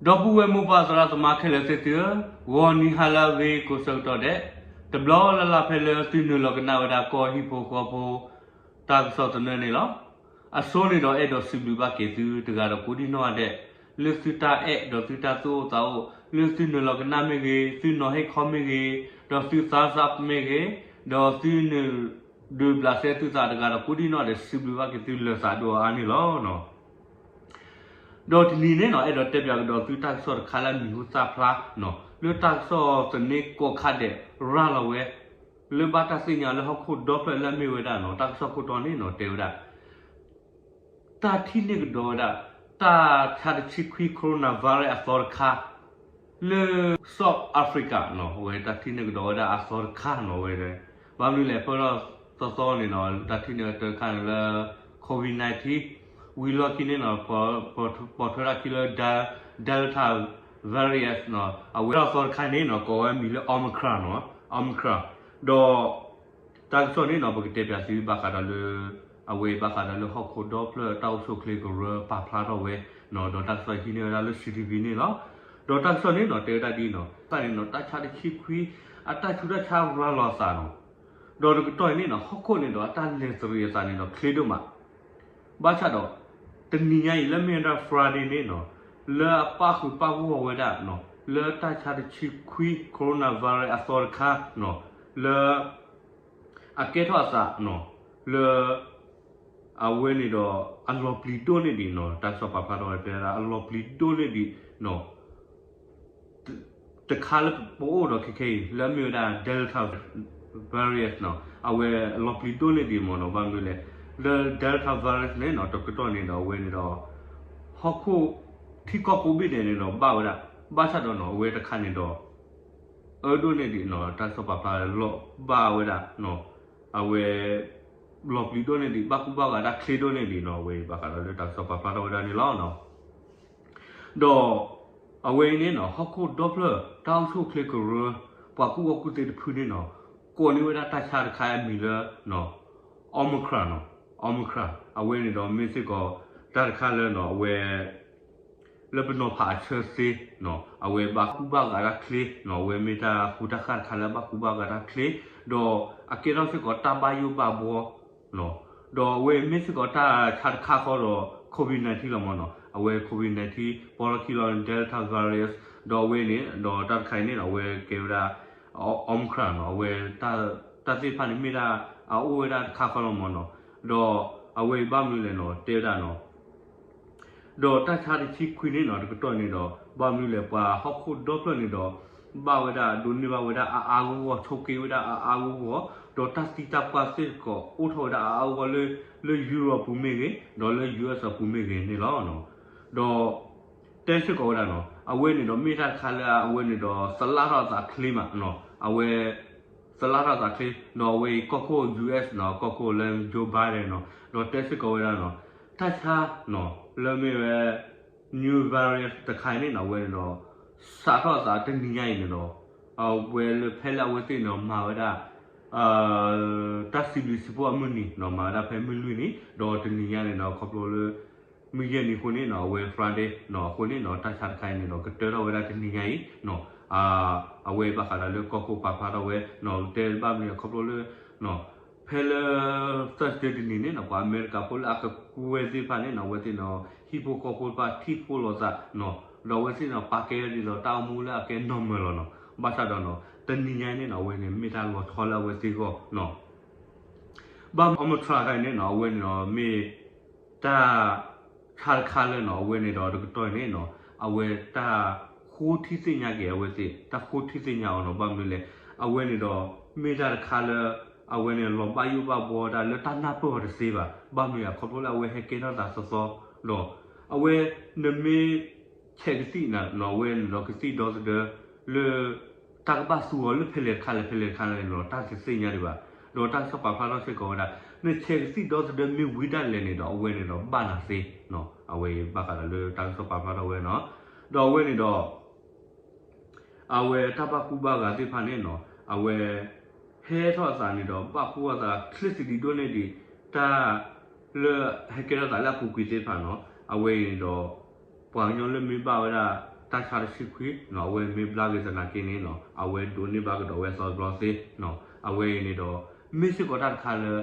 ဒီပုၢ်ဝဲၢ်မိၢ်ပၢ်သရၣ်သမါခဲလၢာ်သ့ၣ်သုဧၢ, ဂီၤနံၤဟါလၢအဂ့ၤကိးဆၢကတီၢ်ဒဲး, တဘျီလၢ်လၢ်ဖဲလၢသုနုာ်လီၤကနၣ်ဝဲဒၣ်ကီၢ်ဟံၣ်ဖိဃီဖိ တၢ်ကစီၣ်သနၢၣ်န့ၣ်လီၤ. အဆိန့ၣ်ဒီးအဲၣ်ဒိးစံးဘျုးဘၣ်က့ၤသုတဂၤဒီးကိးဒံၣ်နီၣ်ဒဲး, လၢသုတၢ်အဲၣ်ဒီးသုတၢ်သူၣ်အိၣ်သးအိၣ်, လၢသုနုာ်လီၤကနၣ်မ့ၢ်ဂ့ၤ, သုနီၤဟ့ၣ်ခီမ့ၢ်ဂ့ၤ, ဒီးသုသးစၢ်မ့ၢ်ဂ့ၤ, ဒီးသုနုာ်ဒုးဘျးစဲသုသးတဂၤဒီးကိးဒံၣ်နီၣ်ဒဲး စံးဘျုးဘၣ်က့ၤသုလၢာ်သးဒိၣ်အါန့ၣ်လီၤ. ဒီးတနံၤန့ၣ်နီၤ အဲၣ်ဒိးတဲပၠးကဒီးသုတၢ်ကစီၣ်တခါလၢအမံၤဟူသၣ်ဖျါနီၤ, လၢတၢ်ကစီၣ်သန့ကိးခါဒဲးရၤလီၤဝဲ, လၢဘၣ်တၢ်သ့ၣ်ညါလၢဟီၣ်ခိၣ်ဒီဖျၢၣ်လၢအမ့ၢ်ဝဲဒၣ်နီၤ တၢ်ကစီၣ်ခိၣ်တီန့ၣ်နီၤ တဲဝဲဒၣ် တၢ်ထံၣ်န့ၢ်ကဒီးဝဲဒၣ် တၢ်ဆါတဆံခွံ coronavirus အသီတခါ လၢ South Africa နီၤ, အဝဲတၢ်ထံၣ်န့ၢ်ကဒီးဝဲဒၣ်အသီတခါနီၤဝဲ, ဘၣ်မနုၤလဲၣ် ဖဲလီၤသီသီန့ၣ်နီၤ တၢ်ထံၣ်န့ၢ်ဝဲတၢ်တခါန့ၣ်လၢ COVID nineteen ဝံၤလီၢ်ခံန့ၣ်နီၤ ပိာ်ထွဲတၢ်ခံလၢ Delta variant နီၤ, အဝဲဒၣ်အသီတခါန့ၣ်နီၤ ကိးဝဲမံၤလၢ Omicron နီၤ, Omicron ဒီး တၢ်ကစီၣ်န့ၣ်နီၤ ပကတဲပၠးသုဘၣ်ဃးဒီးလၢ အဝဲဘၣ်ဃးဒီးလၢဟီၣ်ခိၣ်ဒီဖျၢၣ်တၢ်အိၣ်ဆူၣ်အိၣ်ချ့ကရၢပာ်ဖျါထီၣ်ဝဲနီၤ, ဒီးတၢ်ကစီၣ်ဟံးန့ၢ်ဝဲဒၣ်လၢ C T V န့ၣ်လီၤ. ဒီးတၢ်ကစီၣ်န့ၣ်နီၤ တဲဝဲဒၣ်ဒ်နီၤ တၢ်န့ၣ်နီၤ တၢ်ဆါတဆံခွံ အတၢ်ဆူးတၢ်ဆါရၤလီၤအသးနီၤ, ဒီးတကတီၢ်အံၤန့ၣ်နီၤ ဟီၣ်ခိၣ်န့ၣ်ဒီးအတၢ်လဲၤသရံးအသးန့ၣ်ဒီးချ့ဒိၣ်မး ဘၣ်ဆၣ်ဒီး တနံၤညါအံၤလၢမ့ၢ်ဝဲဒၣ် Friday န့ၣ်နီၤ လၢအပၣ်ဃုာ်ပၣ်ဂီၢ်ဝဲဒၣ်နီၤ လၢတၢ်ဆါတဆံခွံ coronavirus အသီတခါနီၤ လၢ အကဲထီၣ်အသးနီၤ လၢ အဝဲန့ၣ်ဒီး အလီၤပျံၤဒိၣ်န့ၢ်ဒံးနီၤ တၢ်ကစီၣ်ပာ်ဖျါထီၣ်ဝဲတဲဝဲဒၣ် အလီၤပျံၤဒိၣ်န့ၢ်ဒံးနီၤ တခါလၢပအိၣ်ဒီးခဲခဲအံၤ လၢအမ့ၢ်ဝဲဒၣ် Delta variant နီၤ အဝဲအလီၤပျံၤဒိၣ်န့ၢ်ဒံးမ့ၢ်နီၤ ဘၣ်မနုၤလဲၣ် လၢ Delta virus န့ၣ်နီၤ တကတီၢ်န့ၣ်ဒီးအဝဲန့ၣ်ဒီး ဟီၣ်ခိၣ်ထံကီၢ်ကိးဘ့ၣ်ဒဲးန့ၣ်ဒီးဘၣ်ဝဲဒၣ် ဘၣ်ဆၣ်ဒီးနီၤ အဝဲတခါန့ၣ်ဒီး အၢဒိၣ်န့ၢ်ဒံးနီၤ တၢ်ကစီၣ်ပာ်ဖျါလီၤဘၣ်ဝဲဒၣ်နီၤ အဝဲ လီၤပျံၤဒိၣ်န့ၢ်ဒံး ဘၣ်ကူဘၣ်ဂာ်တၢ်ချ့ဒိၣ်န့ၢ်ဒံးနီၤ အဝဲအံၤဘၣ်ဃးဒီးလၢတၢ်ကစီၣ်ပာ်ဖျါထီၣ်ဝဲဒၣ်န့ၣ်လီၤ. ဒီး အဝဲအံၤန့ၣ်နီၤ ဟီၣ်ခိၣ်ဒီဖျၢၣ်တၢ်အိၣ်ဆူၣ်အိၣ်ချ့ကရၢ ပှၤကူၣ်ဘၣ်ကူၣ်သ့တဖုန့ၣ်နီၤ ကိးန့ၢ်ဝဲဒၣ်တၢ်ဆါတခါအမံၤလၢ Omicron နီၤ Omicron အဝဲန့ၣ်ဒီးမ့ၢ်စ့ၢ်ကီး တၢ်တခါလၢနီၤ အဝဲ လၢပနီၤဖးအဆၢသ့နီၤ အဝဲဘၣ်ကူဘၣ်ဂာ်တၢ်ချ့နီၤ အဝဲမ့ၢ်တၢ်ဃူတၢ်ဃာ်တခါလၢဘၣ်ကူဘၣ်ဂာ်တၢ်ချ့ ဒီးအကဲထီၣ်စ့ၢ်ကီးတၢ်ဘၣ်ယိၣ်ဘၣ်ဘှီနီၤ ဒီးအဝဲမ့ၢ်စ့ၢ်ကီးတၢ်ဆါတခါဃီဒီး COVID nineteen လီၤမ့ၢ်နီၤ အဝဲ COVID nineteen ပီလီၢ်ခံလီၤ Delta variant ဒီးအဝဲန့ၣ် ဒီးတၢ်တခါအံၤန့ၣ် အဝဲကဲဝဲဒၣ် Omicron နီၤ အဝဲ တၢ်သ့ၣ်တဖၣ်န့ၣ်မ့ၢ်ဒၣ် အအိၣ်ဝဲဒၣ်တခါဃီလီၤမ့ၢ်နီၤ ဒီးအဝဲအံၤဘၣ်မနုၤလဲၣ်နီၤ တဲဝဲဒၣ်နီၤ ဒီးတၢ်ဆါတဆံခွံန့ၣ်နီၤ တကတီၢ်န့ၣ်ဒီး ဘၣ်မနုၤလဲၣ် ပှၤဟီၣ်ခိၣ်ဒီဖျၢၣ်န့ၣ်ဒီး ဘၣ်ဝဲဒၣ်ဒိးန့ၢ်ဘၣ်ဝဲဒၣ်အါအါဂီၢ်ဂီၢ် ဆိးက့ဝဲဒၣ်အါအါဂီၢ်ဂီၢ် ဒီးတၢ်သံတၢ်ပှၢ်စ့ၢ်ကီးအိၣ်ထီၣ်ဝဲဒၣ်အါအါဂီၢ်ဂီၢ်လၢ လၢ Europe ပူၤမ့ၢ်ဂ့ၤ ဒီးလၢ U S အပူၤမ့ၢ်ဂ့ၤန့ၣ်လီၤ. ဒီး တဲစ့ၢ်ကီးဝဲဒၣ်နီၤ အဝဲန့ၣ်ဒီးမ့ၢ်တၢ်တခါလၢအဝဲန့ၣ်ဒီး သလၣ်ထီၣ်အသးချ့မးနီၤ အဝဲ သလၣ်ထီၣ်အသးချ့ ဒီးအဝဲအံၤကီၢ်ခိၣ် U S နီၤ ကီၢ်ခိၣ်လၢ Joe Biden နီၤ ဒီးတဲစ့ၢ်ကီးဝဲဒၣ်နီၤ တၢ်ဆါနီၤ လၢမ့ၢ်ဝဲ new variant တခါအံၤန့ၣ်နီၤ အဝဲန့ၣ်ဒီး စးထီၣ်အသးတနံၤညါအံၤန့ၣ်ဒီး အဝဲလၢဖဲလၢအဝဲသ့ၣ်န့ၣ်မၤဝဲဒၣ် တၢ်စံးဘျုးစံးဖှိၣ်အမုၢ်နံၤနီၤ မၤဝဲဒၣ်ဖဲမုၢ်လွံၢ်နံၤ ဒီးတနံၤညါန့ၣ်ဒီး ခီဖျိလၢ မုၢ်ယဲၢ်နံၤအဃိန့ၣ်နီၤ အဝဲ Friday နီၤ အဃိန့ၣ်နီၤ တၢ်ဆါတခါအံၤန့ၣ်ဒီး ကတၢၢ်ထီၣ်ဝဲဒၣ်တနံၤညါအံၤနီၤ အဝဲဘၣ်ဃးဒီးလၢကီၢ်ခိၣ်ပာ်ဖျါထီၣ်ဝဲနီၤ တဲဘၣ်မနုၤခီဖျိလၢ ဖဲလၢ Thursday တနံၤန့ၣ်နီၤ ပှၤအမဲရကၤဖိလၢအကကွဲၢ်သ့ၣ်တဖၣ်န့ၣ်နီၤ အဝဲသ့ၣ်နီၤ ဟံၣ်ဖိဃီဖိတဖၣ်ထံၣ်ဖိလိာ်သးနီၤ ဒီးအဝဲသ့ၣ်နီၤ ပာ်ကဲဒ်သိးတၢ်အိၣ်မူလၢအကဲ normal လီၤနီၤ ဘၣ်ဆၣ်ဒီးနီၤ တနံၤညါအံၤန့ၣ်နီၤ အဝဲန့ၣ်မ့ၢ်တၢ်လီၤဆီလၢအဝဲသ့ၣ်အဂီၢ်နီၤ ဘၣ် Omicron တခါအံၤန့ၣ်နီၤ အဝဲန့ၣ်ဒီး မ့ၢ် တၢ်ဆါတခါလၢနီၤ အဝဲန့ၣ်ဒီးတကတီၢ်အံၤန့ၣ်နီၤ အဝဲတၢ်ဃိထံသ့ၣ်ညါက့ၤအဝဲသ့ၣ် တၢ်ဃိထံသ့ၣ်ညါအီၤနီၤ ဘၣ်မနုၤလဲၣ် အဝဲန့ၣ်ဒီး မ့ၢ်တၢ်တခါလၢ အဝဲန့ၣ်လီၤဘၣ်ယိၣ်ဘၣ်ဘှီတၢ်လၢတၢ်နၢ်ပၢၢ်အီၤတသ့ဘၣ် ဘၣ်မနုၤလဲၣ် ခီဖျိလၢအဝဲဟဲကဲထီၣ်သးသီသီဒီး အဝဲ နမ့ၢ် ဆဲးကသံၣ်နီၤ အဝဲန့ၣ်ဒီးကသံၣ်ဒီသဒၢလၢ တၢ်ကဘၣ်သူအီၤလၢဖဲလဲၣ်တခါလဲၣ် ဖဲလဲၣ်တခါလဲၣ်နီၤ တၢ်တသ့ၣ်ညါဒံးဘၣ်. ဒီးတၢ်ကစီၣ်ပာ်ဖျါထီၣ်စ့ၢ်ကီးဝဲဒၣ် နဆဲးကသံၣ်ဒီသဒၢမ့ၢ်ဝံၤဒၣ်လဲာ်န့ၣ်ဒီး အဝဲန့ၣ်ဒီးဘၣ်နၤသ့နီၤ အဝဲဘၣ်ဃးဒီးလၢတၢ်ကစီၣ်ပာ်ဖျါထီၣ်ဝဲနီၤ. ဒီးအဝဲန့ၣ်ဒီး အဝဲတၢ်ဘၣ်ကူဘၣ်ဂာ်သ့ၣ်တဖၣ်န့ၣ်နီၤ အဝဲ ဟဲထီၣ်အသးန့ၣ်ဒီး ဘၣ်ကူဘၣ်သးချ့စံးဒံးဒိၣ်န့ၢ်ဒံး တၢ်လၢဟဲကဲထီၣ်သးလၢအပူၤကွံာ်သ့ၣ်တဖၣ်နီၤ အဝဲအံၤန့ၣ်ဒီး ပှၤကညီလၢမ့ၢ်ဘၣ်ဝဲဒၣ် တၢ်ဆါတဆံခွံနီၤ အဝဲမ့ၢ်ဘျါက့ၤသနာ်က့န့ၣ်နီၤ အဝဲဒိးန့ၢ်ဘၣ်ကဒီးဝဲအသီတဘျီသ့နီၤ အဝဲအံၤန့ၣ်ဒီး မ့ၢ်စ့ၢ်ကီးတၢ်တခါလၢ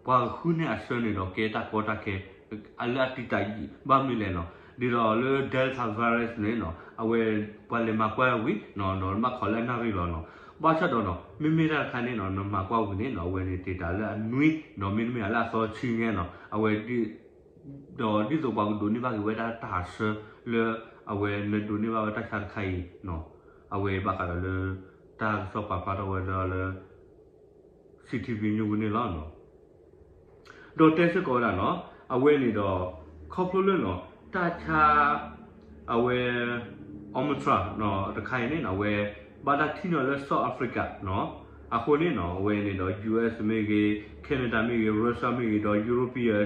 ပှၤကဃုန့ၢ်အဆၢန့ၣ်ဒီး ကဲတၢ်ကီတၢ်ခဲ အလၢအတံာ်တာ်ယံာ် ဘၣ်မနုၤလဲၣ်နီၤ ဒ်သိးလၢ Delta virus န့ၣ်နီၤ အဝဲ ပှၤလဲၤမၤကွၢ်ဝံၤနီၤ ဒီးဘၣ်ခိးလၢအနၣ်ရံၣ်လီၤနီၤ ဘၣ်ဆၣ်ဒီးနီၤ မ့မ့ၢ်တၢ်တခါန့ၣ်နီၤ နမၤကွၢ်ဝံၤန့ၣ်နီၤ အဝဲန့ၣ်တံာ်တာ်လၢအနွံ ဒီးမ့တမ့ၢ်လၢအသီဆံညါနီၤ အဝဲ ဒီးဒ်သိးပှၤကဒိးန့ၢ်ဘၣ်က့ၤဝဲဒၣ်တၢ်ဟးဆၢလၢ အဝဲနဒိးန့ၢ်ဘၣ်ဝဲတၢ်ဆါတခါအံၤနီၤ အဝဲဘၣ်ဃးဒီးလၢ တၢ်ကစီၣ်ပာ်ဖျါထီၣ်ဝဲဒၣ်လၢ CTV News န့ၣ်လီၤ. ဒီးတဲစ့ၢ်ကီးဝဲဒၣ်နီၤ အဝဲန့ၣ်ဒီး ခီဖျိလၢနီၤ တၢ်ဆါ အဝဲ Omicron နီၤ တခါအံၤန့ၣ်နီၤ အဝဲ ဘၣ်တၢ်ထံၣ်န့ၢ်လၢ South Africa နီၤ အဃိန့ၣ်နီၤ အဝဲန့ၣ်ဒီး US မ့ၢ်ဂ့ၤ Canada မ့ၢ်ဂ့ၤ Russia မ့ၢ်ဂ့ၤ ဒီး European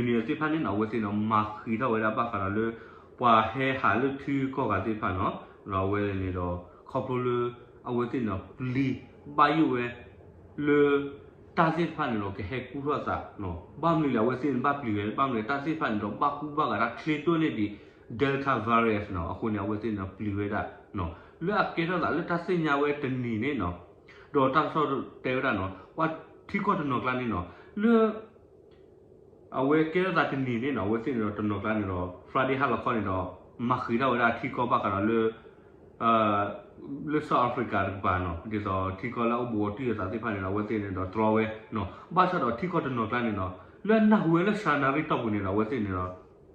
Union သ့ၣ်တဖၣ်န့ၣ်နီၤ အဝဲသ့ၣ်န့ၣ် မၤဃံးထီၣ်ဝဲဒၣ်ဘၣ်ဃးဒီးလၢ ပှၤဟဲဟးလၢထံကီၢ်ဂၤသ့ၣ်တဖၣ်နီၤ ဒီးအဝဲန့ၣ်ဒီး ခီဖျိလၢ အဝဲသ့ၣ်န့ၣ် ပျံၤဘၣ်ယိၣ်ဝဲ လၢ တၢ်သ့ၣ်တဖၣ်န့ၣ်ဒီး ကဟဲကူထီၣ်သးနီၤ ဘၣ်မနုၤလဲၣ် အဝဲသ့ၣ်န့ၣ် ဘၣ်ပျံၤဝဲ ဘၣ်မနုၤလဲၣ် တၢ်သ့ၣ်တဖၣ်န့ၣ်ဒီး ဘၣ်ကူဘၣ်ဂာ်တၢ်ချ့ဒိၣ်န့ၢ်ဒံး Delta virus နီၤ အဃိန့ၣ် အဝဲသ့ၣ်န့ၣ်ဒီး ပျံၤဝဲဒၣ်နီၤ လၢအကဲထီၣ်သးလၢတၢ်သ့ၣ်ညါဝဲတနံၤန့ၣ်နီၤ ဒီးတၢ်ကစီၣ်တဲဝဲဒၣ်နီၤ ပှၤထံကီၢ်တနီၤကျါန့ၣ်နီၤ လၢ အဝဲကဲထီၣ်သးတနံၤန့ၣ်နီၤ အဝဲသ့ၣ်န့ၣ်ဒီးတနီၤကျါန့ၣ်ဒီး Friday ဟါလီၤခီန့ၣ်ဒီး မၤဃံးထီၣ်ဝဲဒၣ်ထံကီၢ်ဘၣ်ဃးဒီးလၢ လၢ South Africa တကပၤနီၤ ဒ်သိးထံကီၢ်လၢအအိၣ်ဘူးအီၤတံၢ်အသးသ့ၣ်တဖၣ်န့ၣ်ဒီး အဝဲသ့ၣ်န့ၣ်ဒီးတြီဝဲနီၤ ဘၣ်ဆၣ်ဒီးထံကီၢ်တနီၤကျါန့ၣ်နီၤ လၢအနၢ်ဟူဝဲလၢစှၤနၣ်ရံၣ်တီၢ်ပူၤန့ၣ်ဒီး အဝဲသ့ၣ်န့ၣ်ဒီး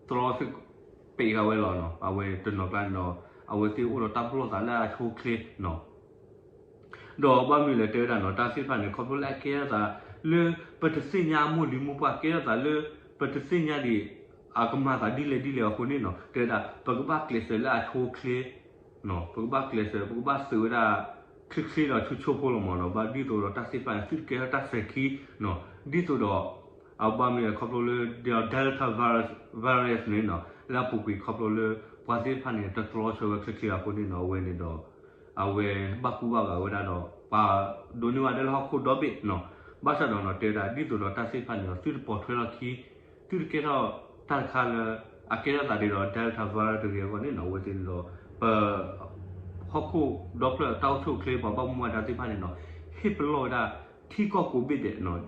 တြီသ့ၣ်ပံးဃာ်ဝဲလီၤနီၤ အဝဲတနီၤကျါန့ၣ်ဒီး အဝဲသ့ၣ်အိၣ်ဒီးတၢ်ပလီၢ်သးလၢအဆိအချ့နီၤ ဒီးဘၣ်မနုၤလဲၣ်တဲဝဲဒၣ်နီၤ တၢ်သ့ၣ်တဖၣ်န့ၣ် ခီဖျိလၢအကဲထီၣ်သးလၢ ပတသ့ၣ်ညါအမိၢ်လံၤမိၢ်ပှၢ် ကဲထီၣ်သးလၢ ပတသ့ၣ်ညါဒံး အကမၤသးဒ်လဲၣ်ဒ်လဲၣ်အဃိန့ၣ်နီၤ တဲဝဲဒၣ် ပကဘၣ်ကျဲးစၢးလၢအဆိအချ့ ပကဘၣ်ကျဲးစၢး ပကဘၣ်သုးဝဲဒၣ် ချ့ချ့ဒီးဆူၣ်ဆူၣ်ဖိလီၤမးနီၤ ဘၣ်ဒ်သိးဒီးတၢ်သ့ၣ်တဖၣ်န့ၣ် သုတကဲထီၣ်တၢ်စဲၤခံနီၤ ဒ်သိးဒီး အဘၣ်မနုၤလဲၣ်ခီဖျိလၢ Delta virus န့ၣ်နီၤ လၢအပူၤကွံာ်ခီဖျိလၢ ပှၤသ့ၣ်တဖၣ်န့ၣ် တတြီဆၢဝဲချ့ချ့အဃိန့ၣ်နီၤ အဝဲန့ၣ်ဒီး အဝဲဘၣ်ကူဘၣ်ဂာ်ဝဲဒၣ်ဒီး ပှၤဒိးန့ၢ်ဘၣ်ဒၣ်လၢဟီၣ်ခိၣ်ဒီဘ့ၣ်နီၤ ဘၣ်ဆၣ်ဒီးနီၤ တဲဝဲဒၣ် ဒ်သိးဒီးတၢ်သ့ၣ်တဖၣ်န့ၣ်ဒီး သုတပိာ်ထွဲထီၣ်ခံ သုတကဲထီၣ်တၢ်တခါလၢ အကဲထီၣ်သးဒ်ဒီး Delta virus တဂ့ၤအဂီၢ်န့ၣ်နီၤ အဝဲသ့ၣ်န့ၣ်ဒီး ပ ဟီၣ်ခိၣ်ဒီဖျၢၣ်တၢ်အိၣ်ဆူၣ်အိၣ်ချ့ ပှၤဘၣ်မူဘၣ်ဒါသ့ၣ်တဖၣ်န့ၣ်နီၤ ဟ့ၣ်ပလီၢ်ဝဲဒၣ် ထံကီၢ်ကိးဘ့ၣ်ဒဲးနီၤ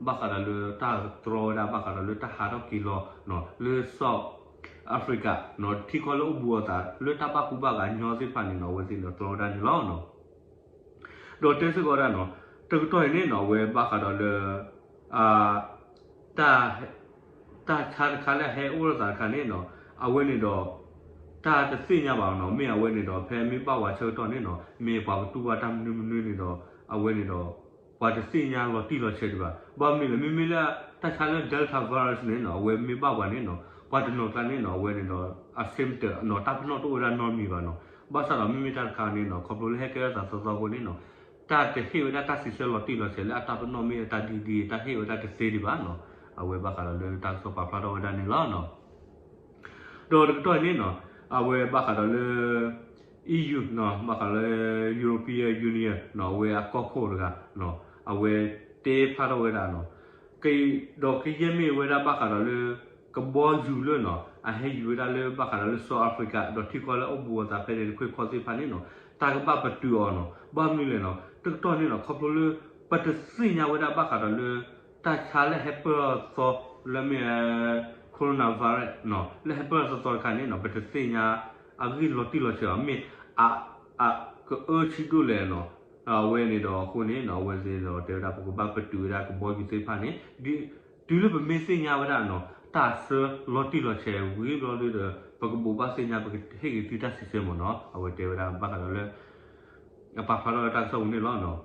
ဘၣ်ဃးဒီးလၢတၢ်တြီဝဲဒၣ် ဘၣ်ဃးဒီးလၢတၢ်ဟးထီၣ်က့ၤလီၤနီၤ လၢ South Africa နီၤ ထံကီၢ်လၢအိၣ်ဘူးအသး လၢတၢ်ဘၣ်ကူဘၣ်ဂာ်ညီသ့ၣ်တဖၣ်န့ၣ်နီၤ အဝဲသ့ၣ်န့ၣ်ဒီးတြီဝဲဒၣ်န့ၣ်လီၤနီၤ ဒီးတဲစ့ၢ်ကီးဝဲဒၣ်နီၤ တကတီၢ်အံၤန့ၣ်နီၤ အဝဲဘၣ်ဃးဒီးလၢ တၢ် တၢ်ဆါတခါလၢအဟဲအိၣ်လိာ်သးတခါန့ၣ်နီၤ အဝဲန့ၣ်ဒီး တၢ်တသ့ၣ်ညါဘၣ်နီၤ မ့ၢ်အဝဲန့ၣ်ဒီး ဖဲမ့ၢ်ဘၣ်ဝဲဆၢကတီၢ်န့ၣ်နီၤ မ့ၢ်ပှၤကတူၢ်ဘၣ်တၢ်မနုၤမနုၤန့ၣ်ဒီး အဝဲန့ၣ်ဒီး ပှၤတသ့ၣ်ညါလီၤတံၢ်လီၤဆဲးဒံးဘၣ်. ဘၣ်မနုၤလဲၣ် မ့မ့ၢ်လၢတၢ်ဆါလၢ Delta virus န့ၣ်နီၤ အဝဲမ့ၢ်ဘၣ်ပှၤန့ၣ်နီၤ ပှၤတနီၤကျါန့ၣ်နီၤ အဝဲန့ၣ်ဒီး အ symptom နီၤ တၢ်ပနီၣ်တအိၣ်ဝဲဒၣ်နီတမံၤဘၣ်နီၤ. ဘၣ်ဆၣ်ဒီးမ့မ့ၢ်တၢ်တခါန့ၣ်နီၤ ခီဖျိလၢဟဲကဲထီၣ်သးသီသီအဃိန့ၣ်နီၤ တၢ်တဟ့ၣ်ဝဲဒၣ်တၢ်စံးဆၢလီၤတံၢ်လီၤဆဲးလၢအတၢ်ပနီၣ်မ့ၢ်အတၢ်ဒ်ဒ် တၢ်ဟ့ၣ်ဝဲဒၣ်တသ့ဒံးဘၣ်နီၤ. အဝဲဘၣ်ဃးဒီးလၢတၢ်ကစီၣ်ပာ်ဖျါထီၣ်ဝဲဒၣ်န့ၣ်လီၤ. ဒီးတကတီၢ်အံၤန့ၣ်နီၤ အဝဲဘၣ်ဃးဒီးလၢ EU နီၤ ဘၣ်ဃးလၢ European Union နီၤ အဝဲအကီၢ်ခိၣ်တဂၤနီၤ အဝဲတဲဖျါထီၣ်ဝဲဒၣ်နီၤ ဒီးကယဲၢ်မ့ၢ်ဝဲဒၣ်ဘၣ်ဃးဒီးလၢ ကဘီယူၤလၢနီၤ အဟဲယူၤဝဲဒၣ်လၢဘၣ်ဃးဒီးလၢ South Africa ဒီးထံကီၢ်လၢအိၣ်ဘူးအသးဖဲန့ၣ်တခွ့ခီသ့ၣ်တဖၣ်န့ၣ်နီၤ တၢ်ကဘၣ်ပတုာ်အီၤနီၤ. ဘၣ်မနုၤလဲၣ်နီၤ တကတီၢ်န့ၣ်နီၤ ခီဖျိလၢ ပတသ့ၣ်ညါဝဲဒၣ်ဘၣ်ဃးဒီးလၢ တၢ်ဆါလၢဟဲပၢၢ်အသီ လၢမ့ၢ် coronavirus နီၤ လၢဟဲပၢၢ်အသီသီတခါန့ၣ်နီၤ ပတသ့ၣ်ညါအဂ့ၢ်လီၤတံၢ်လီၤဆဲးအီၤ မ့ၢ်အ အ ကအၢဆံးဒိၣ်လဲၣ်နီၤ. အဝဲန့ၣ်ဒီးအဃိန့ၣ်နီၤ အဝဲသ့ၣ်ဒီးတဲဝဲဒၣ် ပကဘၣ်ပတုာ်ဝဲဒၣ်ကဘီယူၤသ့ၣ်တဖၣ်န့ၣ် တုၤလၢပမ့ၢ်သ့ၣ်ညါဝဲဒၣ်နီၤ တၢ်ဆါလီၤတံၢ်လီၤဆဲးဝံၤဘျီဒုဒီး ပကဘိးဘၣ်သ့ၣ်ညါ ပကဟ့ၣ်ဂ့ၤသုတၢ်စံးဆၢမ့ၢ်နီၤ. အဝဲတဲဝဲဒၣ်ဘၣ်ဃးဒီးလၢ အပာ်ဖျါထီၣ်လၢတၢ်ကစီၣ်ပူၤန့ၣ်လီၤ.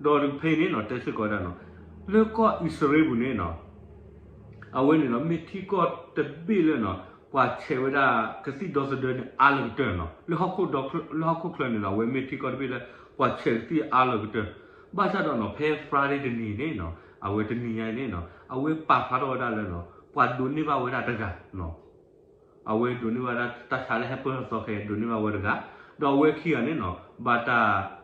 ဒီးဖဲအံၤန့ၣ်နီၤ တဲစ့ၢ်ကီးဝဲဒၣ်နီၤ လၢကီၢ်အံၣ်စရ့လးပူၤန့ၣ်နီၤ အဝဲန့ၣ်နီၤ မ့ၢ်ထံကီၢ်တဘ့ၣ်လၢနီၤ ပှၤဆဲးဝဲဒၣ်ကသံၣ်ဒီသဒၢန့ၣ်အါလၢကတၢၢ်နီၤ. လၢဟီၣ်ခိၣ်ဒီ လၢဟီၣ်ခိၣ်ချၢန့ၣ်နီၤ အဝဲမ့ၢ်ထံကီၢ်တဘ့ၣ်လၢ ပှၤဆဲးကသံၣ်အါလၢကတၢၢ်. ဘၣ်ဆၣ်ဒီးနီၤ ဖဲ Friday တနံၤန့ၣ်နီၤ အဝဲတနံၤညါအံၤန့ၣ်နီၤ အဝဲပာ်ဖျါထီၣ်ဝဲဒၣ်လၢနီၤ ပှၤဒိးန့ၢ်ဘၣ်ဝဲဒၣ်တဂၤနီၤ အဝဲဒိးန့ၢ်ဘၣ်ဒၣ်တၢ်ဆါလၢဟဲပၢၢ်ထီၣ်သီခဲအံၤ ဒိးန့ၢ်ဘၣ်ဝဲတဂၤ, ဒီးအဝဲခံဂၤန့ၣ်နီၤ ဘၣ်တၢ်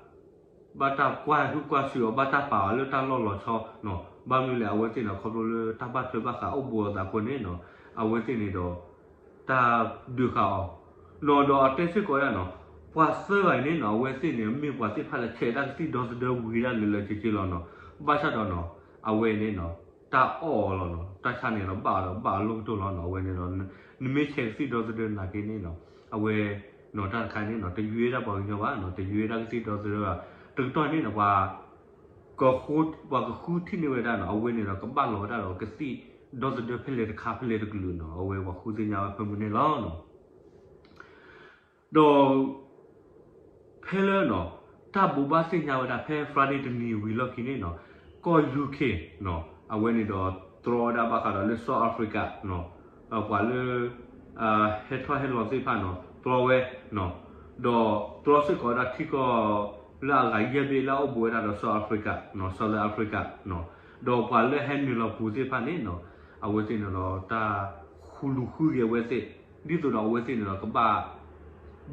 ဘၣ်တၢ်ကွၢ်ဟုၣ်ကွၢ်စူၣ်အီၤ ဘၣ်တၢ်ပာ်အီၤလၢတၢ်လီၢ်လီၤဆီနီၤ. ဘၣ်မနုၤလဲၣ် အဝဲသ့ၣ်န့ၣ် ခီဖျိလၢတၢ်ဘၣ်ထွဲဘၣ်ဃးအိၣ်ဘူးအသးအဃိန့ၣ်နီၤ အဝဲသ့ၣ်န့ၣ်ဒီး တၢ်ဒုးဃာ်အီၤ နီၤ ဒီးအတဲစ့ၢ်ကီးဒၣ်နီၤ, ပှၤသၢဂၤအံၤန့ၣ်နီၤ အဝဲသ့ၣ်န့ၣ် မ့ၢ်ပှၤသ့ၣ်တဖၣ်လၢဆဲးတၢ်ကသံၣ်ဒီသဒၢဝံၤဒၣ်လၢလၢက့က့လီၤနီၤ. ဘၣ်ဆၣ်ဒီးနီၤ အဝဲန့ၣ်နီၤ တၢ်အီၣ်အီၤလီၤနီၤ, တၢ်ဆါန့ၣ်လီၤဘၣ်ဒီးဘၣ်အလိၣ်ကတိၢ်လီၤနီၤ. အဝဲန့ၣ်ဒီး နမ့ၢ်ဆဲးကသံၣ်ဒီသဒၢနာ်က့န့ၣ်နီၤ အဝဲ နီၤ တၢ်တခါန့ၣ်နီၤ တယွ့ဒၣ်ပှၤကညီဘၣ်နီၤ, တယွ့ဒၣ်ကသံၣ်ဒီသဒၢဘၣ်. တကတီၢ်န့ၣ်နီၤ ပှၤ ပှၤကဃုထံၣ်န့ၢ်ဝဲဒၣ်နီၤ အဝဲန့ၣ်ဒီးကဘၣ်လီၤဝဲဒၣ်ဒီးကသံၣ်ဒီသဒၢဖဲလဲၣ်တခါဖဲလဲၣ်တကလုာ်နီၤ, အဝဲပှၤဃုသ့ၣ်ညါဝဲဖဲမုၢ်န့ၣ်လီၤနီၤ. ဒီး ဖဲလၢနီၤ တၢ်ဘိးဘၣ်သ့ၣ်ညါဝဲဒၣ်ဖဲ Friday တနံၤဝံၤလီၢ်ခံန့ၣ်နီၤ ကီၢ် ယူခ့ၣ် နီၤ အဝဲန့ၣ်ဒီးတြီဝဲဒၣ်ဘၣ်ဃးဒီးလၢ South Africa နီၤ ပှၤလၢ ဟဲထီၣ်ဟဲလီၤသ့ၣ်တဖၣ်နီၤ တြီဝဲနီၤ, ဒီးတြီစ့ၢ်ကီးဝဲဒၣ်ထံကီၢ် လၢအဂၤယဲၢ်ဘ့ၣ်လၢအအိၣ်ဘူးဝဲဒၣ်ဒီး South Africa နီၤ Southern Africa နီၤ, ဒီးပှၤလၢဟဲနုာ်လီၤပူၤသ့ၣ်တဖၣ်န့ၣ်နီၤ အဝဲသ့ၣ်န့ၣ်ဒီးတၢ်ဃုလူၤဃုဂဲၤဝဲသ့ၣ် ဒ်သိးဒီးအဝဲသ့ၣ်န့ၣ်ဒီး ကဘၣ်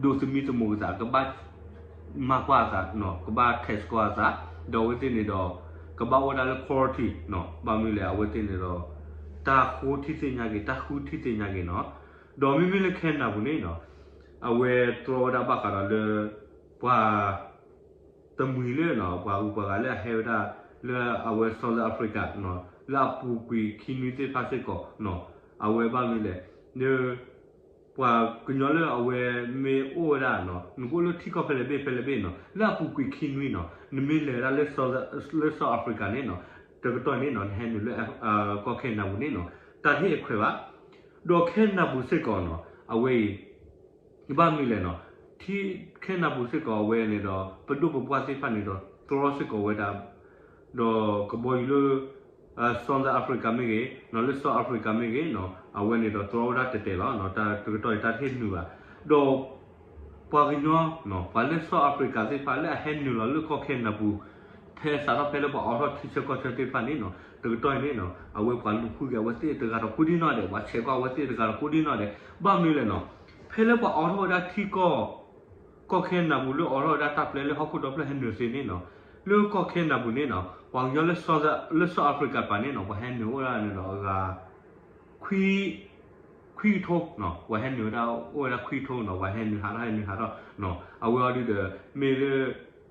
ဒိးသမံသမိးအသး ကဘၣ် မၤကွၢ်အသးနီၤ ကဘၣ် test ကွၢ်အသး ဒီးအဝဲသ့ၣ်န့ၣ်ဒီး ကဘၣ်အိၣ်ဝဲဒၣ်လၢ quarantine နီၤ. ဘၣ်မနုၤလဲၣ် အဝဲသ့ၣ်န့ၣ်ဒီး တၢ်ဃုထံၣ်သ့ၣ်ညါက့ၤ တၢ်ဃုထံၣ်သ့ၣ်ညါက့ၤနီၤ. ဒီးမ့မ့ၢ်လၢ Canada ပူၤန့ၣ်နီၤ အဝဲတြီဝဲဒၣ်ဘၣ်ဃးဒီးလၢ ပှၤ တမှံၤလၢနီၤ ပှၤဂုၤပှၤဂၤလၢအဟဲဝဲဒၣ် လၢအဝဲ Southern Africa နီၤ လၢအပူၤကွံာ်ခံနွံသ့ၣ်တဖၣ်စ့ၢ်ကီးနီၤ အဝဲဘၣ်မနုၤလဲၣ် လၢ ပှၤကညီလၢအဝဲမ့ၢ်အိၣ်ဝဲဒၣ်နီၤ နကအိၣ်လၢထံကီၢ်ဖဲလဲၣ်ဘ့ၣ်ဖဲလဲၣ်ဘ့ၣ်နီၤ လၢအပူၤကွံာ်ခံနွံနီၤ နမ့ၢ်လဲၤဝဲဒၣ်လၢ လၢ South Africa န့ၣ်နီၤ တကတီၢ်န့ၣ်နီၤ နဟဲနုာ်လၢ ကီၢ် Canada ပူၤန့ၣ်နီၤ တၢ်တဟ့ၣ်အခွဲးဘၣ်. ဒီး Canada ပူၤစ့ၢ်ကီးနီၤ အဝဲအံၤ ဘၣ်မနုၤလဲၣ်နီၤ ထံ Canada ပူၤစ့ၢ်ကီးအဝဲန့ၣ်ဒီး ပဒိၣ်ပပှၢ်သ့ၣ်တဖၣ်န့ၣ်ဒီး တြီစ့ၢ်ကီးဝဲဒၣ် ဒီးကဘီယူၤလၢ Southern Africa မ့ၢ်ဂ့ၤနီၤ လၢ South Africa မ့ၢ်ဂ့ၤနီၤ အဝဲန့ၣ်ဒီးတြီဝဲဒၣ်တဲာ်တဲာ်လီၤနီၤ တၢ်တကတီၢ်အံၤတၢ်တဟ့ၣ်နုာ်ဘၣ်. ဒီး ပှၤကညီနီၤ ပှၤလၢ South Africa သ့ၣ်တဖၣ်လၢအဟဲနုာ်လီၤလၢကီၢ် Canada ပူၤ ဖဲစးထီၣ်ဖဲလၢပှၤအိးထီၣ်ထံဆၢကီၢ်ဆၢသ့ၣ်တဖၣ်န့ၣ်နီၤ တကတီၢ်အံၤန့ၣ်နီၤ အဝဲပှၤလူၤဃုက့ၤအဝဲသ့ၣ်တဂၤဒီးကိးဒံနီၢ်ဒဲး ပှၤဆဲးကွၢ်အဝဲသ့ၣ်တဂၤဒီးကိးဒံနီၢ်ဒဲး ဘၣ်မနုၤလဲၣ်နီၤ ဖဲလၢပှၤအိးထီၣ်ဝဲဒၣ်ထံကီၢ် ကီၢ် Canada ပူၤ လၢအိးထီၣ်ဝဲဒၣ်တၢ်ပျဲလၢဟီၣ်ခိၣ်ဒီဖျၢၣ်ဟဲနုာ်သ့န့ၣ်နီၤ လၢကီၢ် Canada ပူၤန့ၣ်နီၤ ပှၤကညီလၢ လၢ South Africa ပၤန့ၣ်နီၤ ပှၤဟဲနုာ်အိၣ်ဒၣ်န့ၣ်ဒီးအဂၤ ခွံ ခွံကထိနီၤ ပှၤဟဲနုာ်ဝဲဒၣ်ခွံကထိနီၤ ပှၤဟဲနုာ်ဟးထီၣ်ဟဲနုာ်ဟးထီၣ်နီၤ အဝဲအီၤဒုဒီး မ့ၢ်လၢ ကဘၣ်သ့ၣ်သ့ၣ်ဧါ တဘၣ်သ့ၣ်သ့ၣ်ဧါဒုဒီး အဝဲအီၤန့ၣ်ဒီး တကတီၢ်န့ၣ် ခီဖျိလၢတၢ်ပာ်ဖျါထီၣ်ဝဲဒၣ်တီတီအသိးအဃိန့ၣ်နီၤ အဝဲန့ၣ်ဒီးတၢ်တသ့ၣ်ညါဒံးအဆၢတဘၣ်နီၤ ဒီး အဝဲတၢ်ကစီၣ်မ့ၢ်ဒၣ်ပှဲၤပှဲၤလီၤနီၤ တနံၤညါအံၤန့ၣ်ဒီး အဲၣ်ဒိးတဲပၠးသုဘၣ်ဃးဒီးလၢနီၤ ဟီၣ်ခိၣ် ချၢနီၤ တၢ်ထံၣ်န့ၢ်ကဒီးဝဲဒၣ်တၢ်ဆါတဆံခွံနီၤ လၢဟဲပၢၢ်ထီၣ်အသီတခါနီၤ လၢအအၢန့ၢ်ဒံးနီၤ လၢအလီၤပျံၤဒိၣ်န့ၢ်ဒံး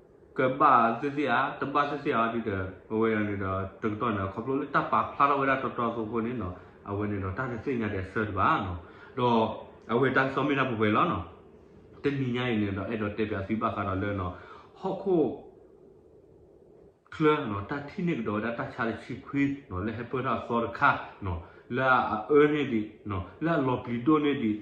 လၢအဘၣ်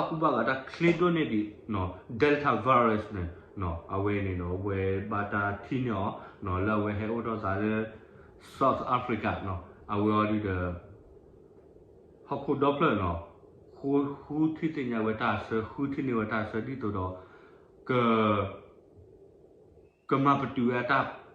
ကူဘၣ်ဂာ်တၢ်ချ့ဒိၣ်န့ၢ်ဒံးနီၤ Delta virus န့ၣ်နီၤ အဝဲန့ၣ်ဒီး အဝဲဘၣ်တၢ်ထံၣ်န့ၢ်အီၤနီၤ လၢအဝဲဟဲအိၣ်ထီၣ်သးလၢ South Africa နီၤ အဝဲအီၤဒုဒီး ဟီၣ်ခိၣ်ဒီဖျၢၣ်နီၤ ဃု ဃုထံၣ်သ့ၣ်ညါဝဲတၢ်အဆၢ ဃုထံၣ်န့ၢ်ဝဲတၢ်အဆၢဒ်သိးဒီး က ကမၤပတုာ်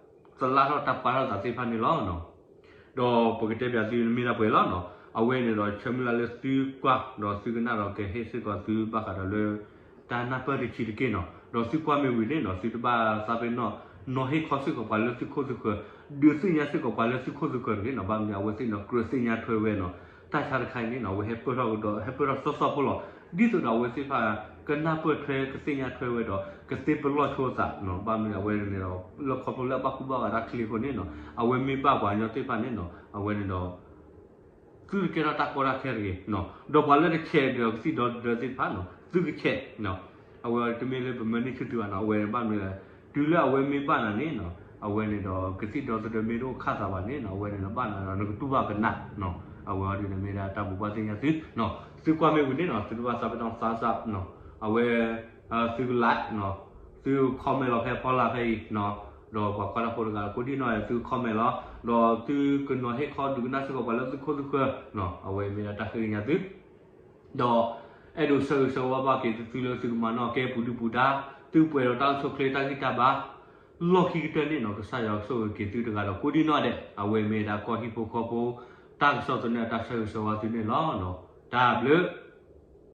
ဝဲအတၢ်သလၣ်ထီၣ်တၢ်ပှၢ်ထီၣ်သးသ့ၣ်တဖၣ်န့ၣ်လီၤနီၤ. ဒီးပကတဲပၠးသုန့ၣ်မ့ၢ်ဒၣ်ပှဲၤလီၤနီၤ. အဝဲန့ၣ်ဒီးဆၢမုၢ်လၢ်လၢသုကွၢ် ဒီးသုကနၣ်ဒီးကဟ့ၣ်စ့ၢ်ကီးသုဘၣ်ဃးဒီးလၢ တၢ်နၢ်ပၢၢ်တဆံးတက့ၢ်နီၤ. ဒီးသုကွၢ်မ့ၢ်ဝံၤန့ၣ်နီၤ သုတဘၣ်သးပ့ၤနီၣ် နီၤဟ့ၣ်ခီစ့ၢ်ကီးပှၤလၢသုခိၣ်သုဃၢၤ, ဒုးသ့ၣ်ညါစ့ၢ်ကီးပှၤလၢသုခိၣ်သုဃၢၤတဂ့ၤနီၤ. ဘၣ်မနုၤအဝဲသ့ၣ်န့ၣ် ကြၢးသ့ၣ်ညါထွဲဝဲနီၤ. တၢ်ဆါတခါအံၤန့ၣ်နီၤ အဝဲဟဲပၢၢ်ထီၣ်ကဒီး ဟဲပၢၢ်ထီၣ်သီသီဖိလီၤ. ဒ်သိးဒီးအဝဲသ့ၣ်တဖၣ် ကနၢ်ပၢၢ်ထွဲ ကသ့ၣ်ညါထွဲဝဲဒီး ကသ့ပလီၢ်ဆိအသးနီၤ. ဘၣ်မနုၤအဝဲန့ၣ်ဒီး လၢခီဖျိလၢအဘၣ်ကူဘၣ်ဂာ်တၢ်ချ့အဃိန့ၣ်နီၤ အဝဲမ့ၢ်ဘၣ်ပှၤကညီသ့ၣ်တဖၣ်န့ၣ်နီၤ အဝဲန့ၣ်ဒီး သုတကဲထီၣ်တၢ်ကီတၢ်ခဲတဂ့ၤနီၤ. ဒီးပှၤလၢတဆဲးဒီးကသံၣ်ဒီသဒၢသ့ၣ်တဖၣ်နီၤ သုကဆဲးနီၤ. အဝဲတမ့ၢ်လၢပမၢန့ၢ်ဆူၣ်သုဘၣ်နီၤ. အဝဲဘၣ်မနုၤလဲၣ် တုၤလၢအဝဲမ့ၢ်ဘၣ်နၤန့ၣ်နီၤ အဝဲန့ၣ်ဒီး ကသံၣ်ဒီသဒၢမ့ၢ်တအိၣ်ခၣ်သးဘၣ်န့ၣ်နီၤ အဝဲန့ၣ်ဒီးဘၣ်နၤဒီး နကတူၢ်ဘၣ်ကနၣ်နီၤ. အဝဲအီၤဒ်န့ၣ်မ့ၢ်ဒၣ်တၢ်ဘိးဘၣ်သ့ၣ်ညါသုနီၤ. သုကွၢ်မ့ၢ်ဝံၤန့ၣ်နီၤ သုတဘၣ်သးပ့ၤနီၣ်သးစၢ်နီၤ အဝဲ သုက like နီၤ သု comment လီၤဖဲအဖီလာ်ဖဲအံၤနီၤ. ဒီးပှၤကွၢ်တၢ်ဖိတဂၤကိးဒံနီၢ် သု comment လီၤ. ဒီးသုကနီၤဟ့ၣ်ခီဒုးကနၣ်စ့ၢ်ကီးပှၤလၢသုခိၣ်သုဃၢၤနီၤ အဝဲမ့ၢ်ဒၣ်တၢ်ဃ့ကညးသု ဒီး အဲၣ်ဒိးဆၢဂ့ၤဆၢဝါဘၣ်က့ၤသုလၢသုကမၤနီၣ်ကဲပူၤဒုၣ်ပူၤဒါ သုပှဲၤဒီးတၢ်အိၣ်ဆူၣ်အိၣ်ချ့တၢ်ဂံၢ်တၢ်ဘါ လီၢ်ခံကတၢၢ်န့ၣ်နီၤ ကစၢ်ယွၤကဆိၣ်ဂ့ၤက့ၤသုတဂၤဒီးကိးဒံနီၢ်ဒဲး အဝဲမ့ၢ်ဒၣ်ကီၢ်ဟံၣ်ဖိဃီဖိ တၢ်ကစီၣ်သန့အတၢ်ဆၢဂ့ၤဆၢဝါသုန့ၣ်လီၤ. တၢ်ဘျုး